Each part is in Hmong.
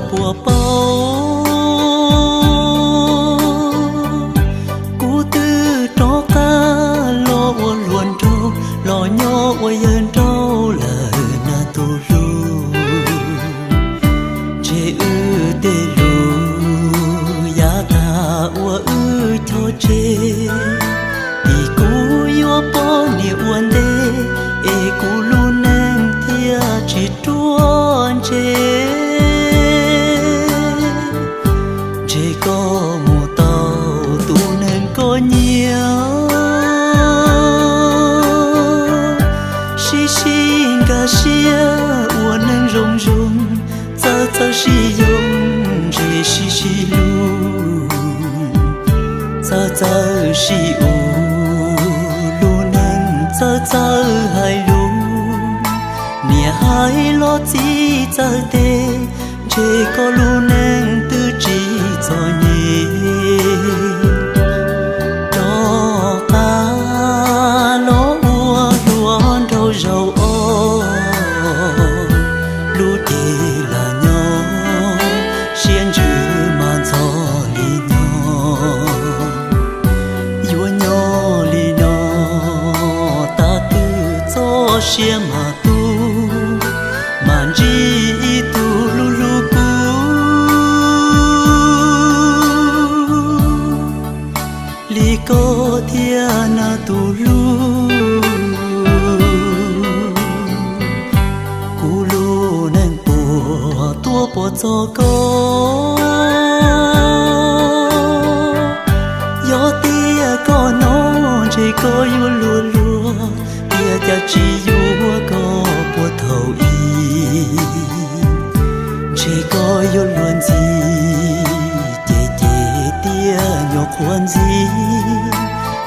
puas paub. Kuv twb rov qab los ua hluas nraug, los nyob ua yawg nraug lawm na tus hlub. Ntshe wb tej lus yav tag ua wb chov tseg, vim kuv yuav poj niam ua ntej, es kuv lub neej thiaj tsis ruaj ntseg. Ntshe koj mus tau tus neeg koj nyiam, sib sib nkag siab ua neej zoo zoo, txawj txawj sib yoog, ntshe sib sib hlub, txawj txawj sib ua, lub neej txawj txawj hais lus, niam hais los txiv txawj teb, ntshe koj lub neej twb tsis txom nyem. Rov qab los ua hluas nraug zaum ob, lub cev lam nyob, siab ntsws mas ntxhov li nyob. Yuav nyob li no, tas twg txoj sia mas tu, mas ntsib ib tug hlub hlub kuv li koj thiab na tus hlub. Kuv lub neej puas tuaj puas txog koj, yog tias koj hnov ntshe koj yuav luag luag, tias cas tsis yuav koj puag thaum ub. Ntshe koj yuav luag ntxiv, ces ces tiaj nyuam qhuav ntxiv.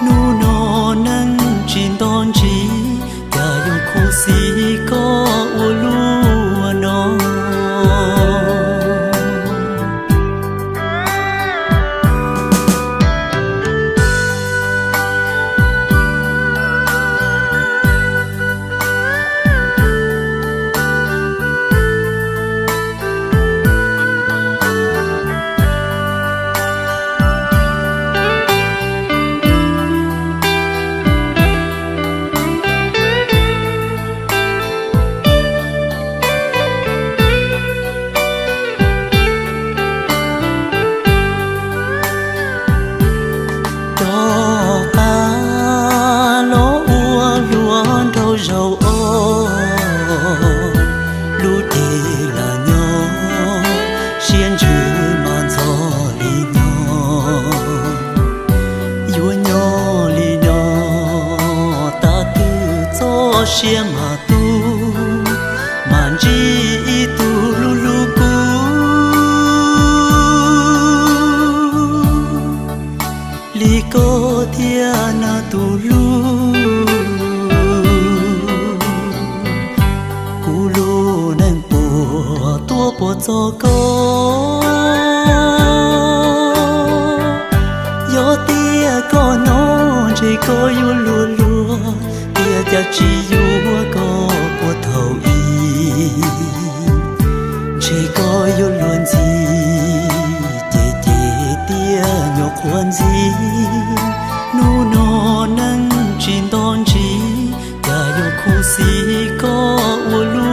Hnub no neej tsis nto ntsis, cas yuav khuv xim koj ua luaj no. Rov qab los ua hluas nraug zaum ob, lub cev lam nyob, siab ntsws mas ntxhov li nyob. Yuav nyob li no, tas twg txoj sia mas tu, mas ntsib ib tug hlub hlub kuv li koj thiab na tus hlub. Kuv lub neej puas tuaj puas txog koj, yog tias koj hnov ntshe koj yuav luag luag, tias cas tsis yuav koj puag thaum ub. Ntshe koj yuav luag ntxiv, ces ces tiaj nyuam qhuav ntxiv. Hnub no neej tsis nto ntsis, cas yuav khuv xim koj ua luaj.